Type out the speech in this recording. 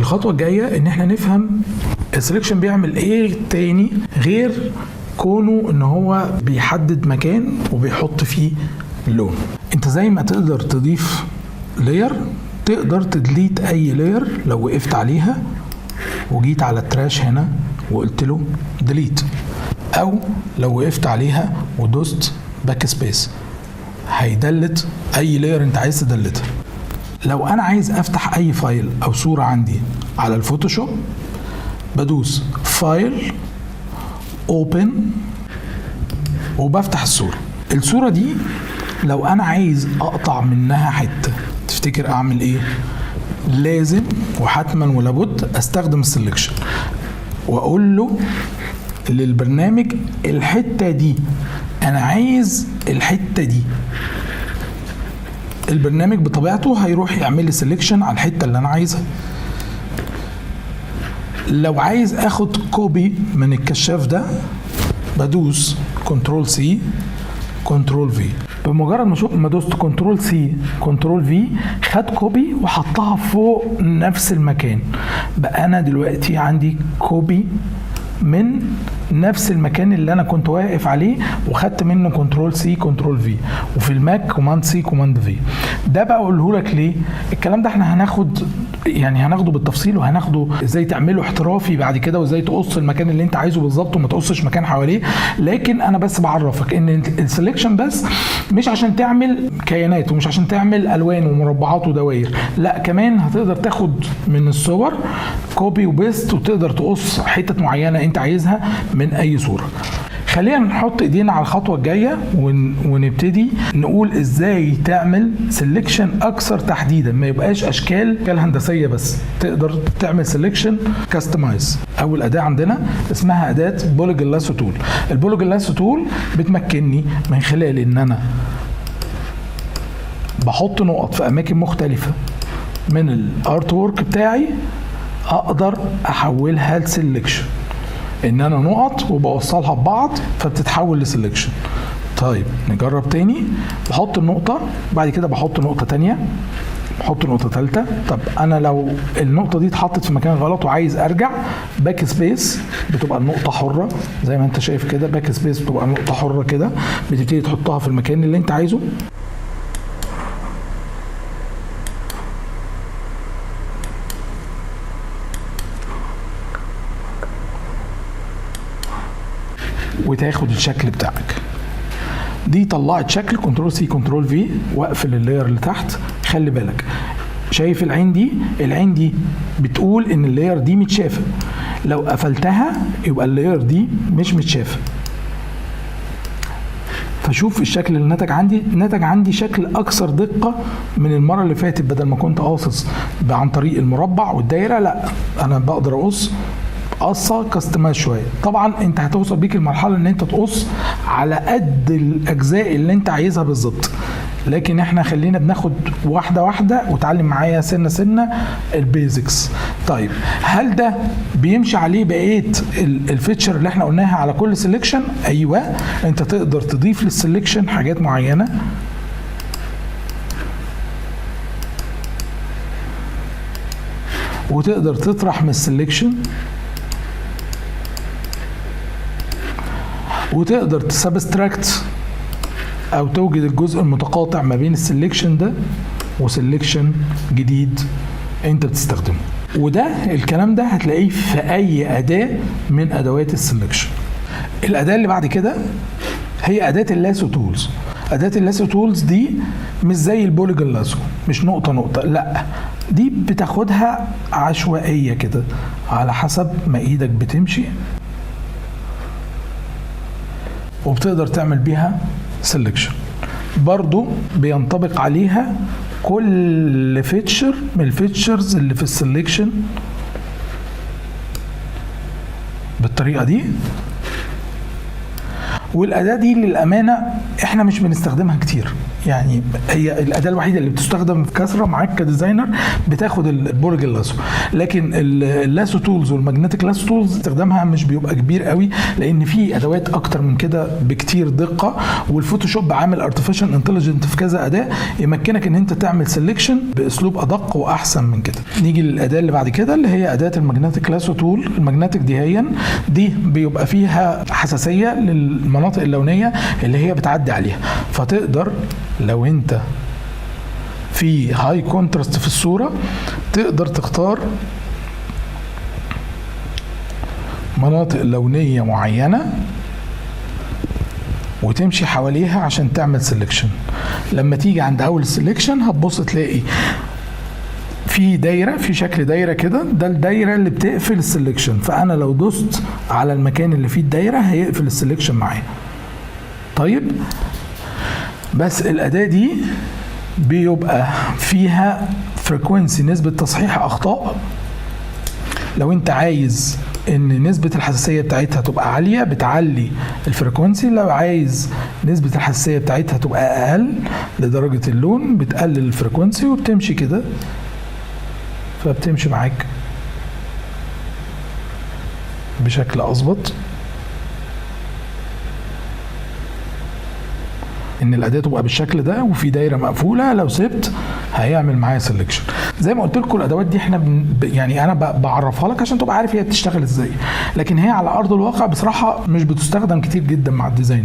الخطوة الجاية ان احنا نفهم ال selection بيعمل ايه تاني غير كونه ان هو بيحدد مكان وبيحط فيه لون. انت زي ما تقدر تضيف layer تقدر ت delete اي layer لو وقفت عليها وجيت على ال trash هنا وقلت له delete، او لو وقفت عليها ودوست backspace هي delete اي layer انت عايز ت delete ها. لو انا عايز افتح اي file او صورة عندي على ال Photoshop بدوس file open وبفتح الصورة. الصورة دي لو انا عايز اقطع منها حتة تفتكر اعمل ايه؟ لازم وحتما ولابد استخدم ال selection واقول له للبرنامج الحتة دي انا عايز الحتة دي. البرنامج بطبيعته هيروح يعمل لي selection على الحتة اللي انا عايزها. لو عايز اخد copy من الكشاف ده بدوس control C control V. بمجرد ما دوست control C control V خد copy وحطها فوق نفس المكان. بقى انا دلوقتي عندي copy من نفس المكان اللي انا كنت واقف عليه وخدت منه control C control V، وفي ال Mac command C command V. ده بقى اقوله لك ليه الكلام ده، احنا هناخد يعني هناخده بالتفصيل وهناخده ازاي تعمله احترافي بعد كده وازاي تقص المكان اللي انت عايزه بالظبط وما تقصش مكان حواليه. لكن انا بس بعرفك ان ال selection بس مش عشان تعمل كيانات ومش عشان تعمل الوان ومربعات ودوائر، لا كمان هتقدر تاخد من الصور copy و paste وتقدر تقص حتت معينة انت عايزها من اي صوره. خلينا نحط ايدينا على الخطوة الجاية ونبتدي نقول ازاي تعمل selection اكثر تحديدا، ما يبقاش اشكال هندسية بس، تقدر تعمل selection customize. اول اداه عندنا اسمها اداه polygon lasso tool. ال polygon lasso tool بتمكنني من خلال ان انا بحط نقط في اماكن مختلفة من ال artwork بتاعي اقدر احولها ل selection، ان انا نقط وبوصلها ببعض فبتتحول ل selection. طيب نجرب تاني، بحط النقطة بعد كده بحط نقطة تانية، بحط نقطة تالتة. طب انا لو النقطة دي اتحطت في مكان غلط وعايز ارجع backspace بتبقى النقطة حرة زي ما انت شايف كده، backspace بتبقى النقطة حرة كده، بتبتدي تحطها في المكان اللي انت عايزه. وتاخد الشكل بتاعك. دي طلعت شكل control C control V واقفل ال layer اللي تحت. خلي بالك شايف العين دي؟ العين دي بتقول ان ال layer دي متشافه، لو قفلتها يبقى ال layer دي مش متشافه. فشوف الشكل اللي نتج عندي، نتج عندي شكل اكثر دقه من المرة اللي فاتت. بدل ما كنت قاصص عن طريق المربع والدايره، لا انا بقدر اقص قصة customize شوية. طبعا انت هتوصل بيك المرحلة ان انت تقص على قد الاجزاء اللي انت عايزها بالظبط، لكن احنا خلينا بناخد واحدة واحدة وتعلم معايا سنة سنة ال basics. طيب هل ده بيمشي عليه بقية ال feature اللي احنا قلناها على كل selection؟ ايوه، انت تقدر تضيف لل selection حاجات معينة. وتقدر تطرح من ال selection، وتقدر ت subtract او توجد الجزء المتقاطع ما بين ال selection ده و selection جديد انت بتستخدمه. وده الكلام ده هتلاقيه في اي اداة من ادوات ال selection. الاداة اللي بعد كده هي اداة ال lasso tools. اداة ال lasso tools دي مش زي ال polygon lasso، مش نقطة نقطة، لا دي بتاخدها عشوائية كده على حسب ما ايدك بتمشي، وبتقدر تعمل بيها selection. برضو بينطبق عليها كل feature من ال features اللي في ال selection بالطريقة دي. والأداة دي للأمانة احنا مش بنستخدمها كتير، يعني هي الاداة الوحيدة اللي بتستخدم في كثرة معاك ك designer بتاخد ال polygon lasso، لكن ال lasso tools وال magnetic lasso tools استخدامها مش بيبقى كبير قوي، لان في ادوات اكتر من كده بكتير دقه، والفوتوشوب عامل artificial intelligent في كذا اداه يمكنك ان انت تعمل selection باسلوب ادق واحسن من كده. نيجي للاداه اللي بعد كده اللي هي اداه ال magnetic lasso tool. ال magnetic دي هي دي بيبقى فيها حساسية للمناطق اللونيه اللي هي بتعدي عليها، فتقدر لو انت في high contrast في الصورة تقدر تختار مناطق لونية معينة وتمشي حواليها عشان تعمل selection. لما تيجي عند اول selection هتبص تلاقي في دايرة، في شكل دايرة كده، ده الدايرة اللي بتقفل ال selection، فانا لو دوست على المكان اللي فيه الدايرة هيقفل ال selection معايا. طيب بس الاداة دي بيبقى فيها frequency، نسبه تصحيح اخطاء. لو انت عايز ان نسبة الحساسية بتاعتها تبقى عالية بتعلي ال frequency، لو عايز نسبة الحساسية بتاعتها تبقى اقل لدرجة اللون بتقلل ال frequency، وبتمشي كده فبتمشي معاك بشكل اظبط. ان الاداة تبقى بالشكل ده وفي دايرة مقفولة، لو سبت هيعمل معايا selection. زي ما قلت لكم الادوات دي احنا يعني انا بعرفها لك عشان تبقى عارف هي بتشتغل ازاي، لكن هي على ارض الواقع بصراحة مش بتستخدم كتير جدا مع ال designer.